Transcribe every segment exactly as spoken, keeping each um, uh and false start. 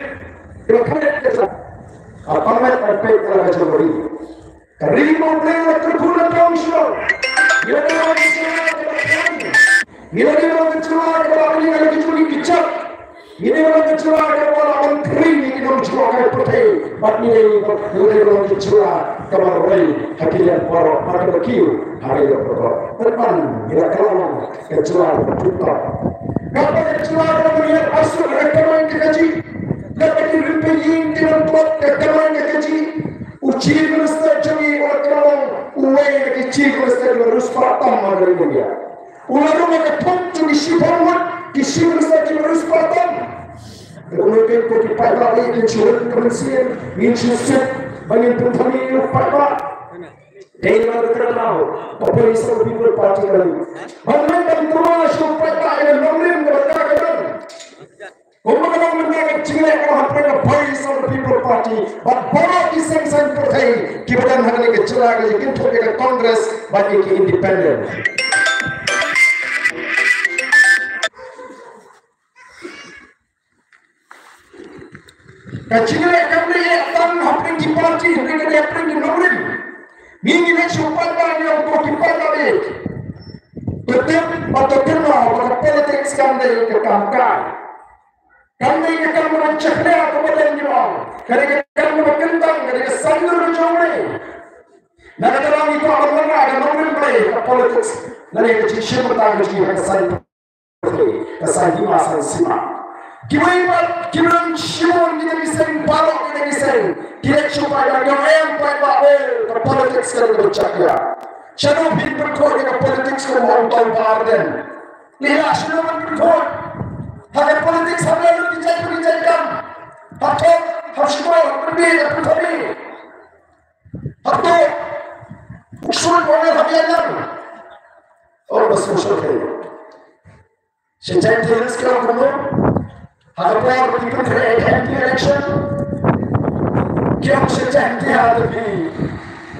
Ïa ka met ka jong. Ka pang met ka peit ka la ka jong ka ri. Ka ri mo Blei la kyrkhu na tong shnong. Ïa ka met ka jong ka. Ngi la dei ban long ka jylla kaba ring ha ki jong ki kjat. Ngi dei ban long ka jylla kaba lah ban khring ïa ki nongjngohkai pyrthei. Bad ngi dei ban long ka jylla kaba roi ha ki liang baroh, ha kaba kiew ha ki liang baroh. Bad ngi la ka long ka jylla kaba tip top. Kaba ka jylla kaba ngi ïa arsut ha ka kamai ka kajih. Kaba ki rympei ïing ki nongtlot ka kamai ka kajih. U Chief Minister jong ngi u la ka long uwei na ki Chief Minister kiba riewspah tam ha ka ri India. U la rung ha ka thong jong ki shiphew ngut ki Chief Minister kiba riewspah tam. Te kumno kein ko ki paidbah, ngin shu rit ka mynsiem, ngin shu suk ba ngin pynthame ïa u paidbah. Dei na ka kyrteng ba Voice of the People Party ka long. Ban leit ban tyrwa sha u paidbah ïa ka nongrim kaba ka ka don. Kumba ka long mynta ka jingleh ka long hapdeng ka Voice of the People Party bad baroh ki seng saiñ pyrthei kiba don ha kane ka jylla ka jingkynthoh ïa ka Congress bad ïa ki independent. Ka jingleh kam dei eh tang hapdeng ki party, hynrei ka dei hapdeng ki nongrim. Ngi ngi leit sha u paidbah, ngi ong ko ki paidbah, eh, to tip bad to kynmaw ba ka politics kam dei ka kam kai. Kam dei ka kam kaba jahlia kaba dei, ngi ong. Ka dei ka kam kaba kyntang, ka dei ka saiñdur ka jong U Blei. Na kata ka daw ngi kwah ban lyngngoh ïa ka nongrim Blei ha ka politics. Lane ka jingshim bynta ka jong ngi ha ka saiñ, ka saiñ hima saiñ sima. Kiwei pat kiba don shibun kita ki seng, baroh kita ki seng, ki leit sha u paidbah, ki ong, em paidbah, eh, ka politics ka dei kaba jahlia. Shano phin pynkhuid ïa ka politics kum u ong u Bah Ardent? Lehse shano phin pynkhuid? Ha ka politics hap leh lut ki jait ki jait kam. Hap thok, hap shkor, hap pynbiej, hap pynthame. Hato u sngewthuh ïa ka biang? Oh, ba sngewthuh. Sha Jaintia Hills ki ong kumno? Ha ka por ba ki pyntrei M P election, ki ong sha Jaintia Hills,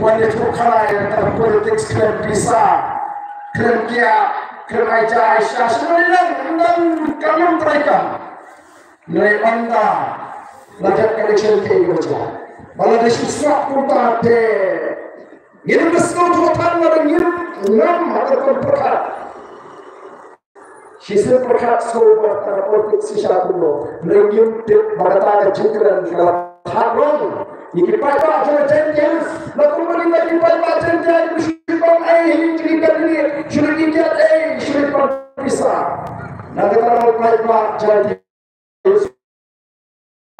wan ïathuh khana ïa ka politics, khlem pisa, khlem kiad, khlem ai ja ai sha, sha nang nang kam nang trei kam. Ngi ong ba la dep ka election kaei kaba jia. Ba la dei shisha kumta te ngin ym sngewthuh tang lada ngim ngam ha ka rukom pyrkhat. Shisien pyrkhat sngewbha ba ka politics shisha kumno. Ngi ym tip ba kata ka jingkren ka la thad rong. Ïa ki paidbah jong ka Jaintia Hills, la kumba ngi la ki paidbah Jaintia Hills shu ïoh ban ai hi jong ki candidate, shu ïoh ban ai hi, shu ïoh ban pisa. Na kata ka paidbah Jaintia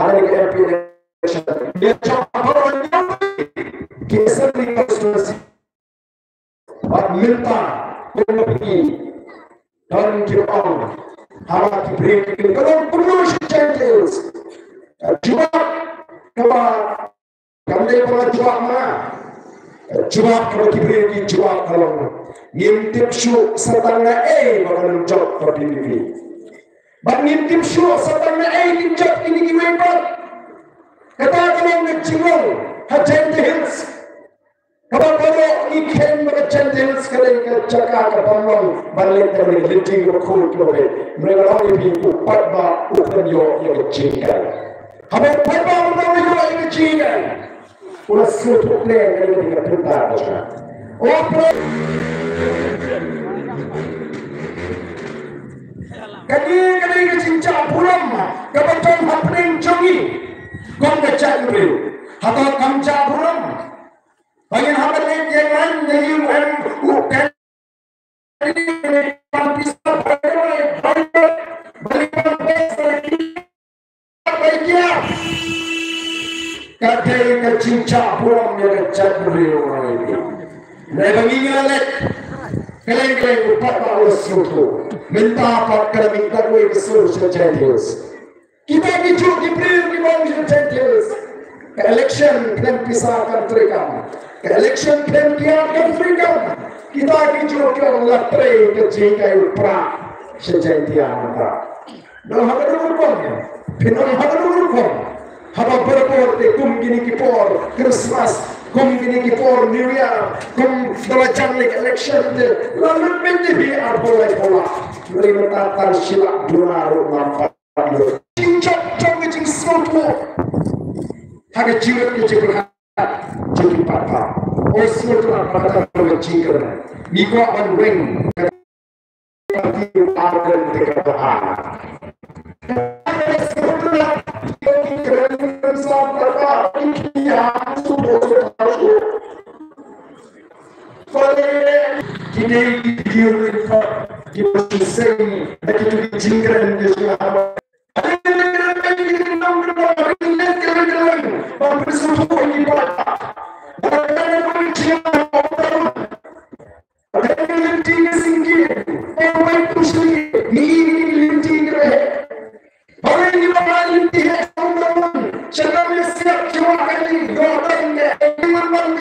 ha kane ka M P election. Ki jong ka baroh ki assembly constituency. Bad mynta, kumba phi don ki ong, haba ki briew ki kren, ka long kumno sha Jaintia Hills? Ka jubab kaba Kam dei ba la jubab ma. Jubab kaba ki briew ki jubab ka long, ngim tip shuh sa tang na ei ba kan jop ka V P P. Bad ngim tip shuh sa tang na ei kin jop kine kiwei pat. Kata ka long ka jinglong ha Jaintia Hills. Kaba baroh ngi kheiñ ba ka Jaintia Hills ka dei ka jaka kaba long ban leh ka dei ka lynti kaba khuid kaba beit. Hynrei nga ong ïa phi, u paidbah u pynïoh ïa ka jinghikai. Haba u paidbah u ïoh ïa ka jinghikai, u la sngewthuh pleng ïa kane ka bynta ka jong nga. O pre- Kane, kane ka jingshah burom kaba don hapdeng jong ngi kum ka jaitbynriew. Hato kam shah burom ba ngin hap ban leit ïa ngan ïa u em u kan Ka dei ka jingshah burom ïa ka jaitbynriew. Naba ngi ngi la leit kylleng kylleng, u paidbah u la sngewthuh. Mynta pat ka la mih kawei ka sur sha Jaintia Hills. Kita ki juh ki briew kiba ong sha Jaintia Hills, ka election khlem pisa kam treikam, ka election khlem kiad kam treikam. Kita ki juh ki ong la trei ka jinghikai u prah sha Jaintia mynta. Nang ha ka dei rukom, phin ong ha ka dei rukom. Haba barabor te kum kine ki por Christmas, kum kine ki por New Year, kum da la jan leit election te la lut beit hi arphew laiphew lak. Hynrei mynta tang shi lak duna ruh ngam pat lut. Jingjop jong ka jingsngewthuh ha ka jingmut ka jingpyrkhat jong ki paidbah. Oi sngewthuh, paidbah ka jingkyrmen. Ngi kwah ban weng ka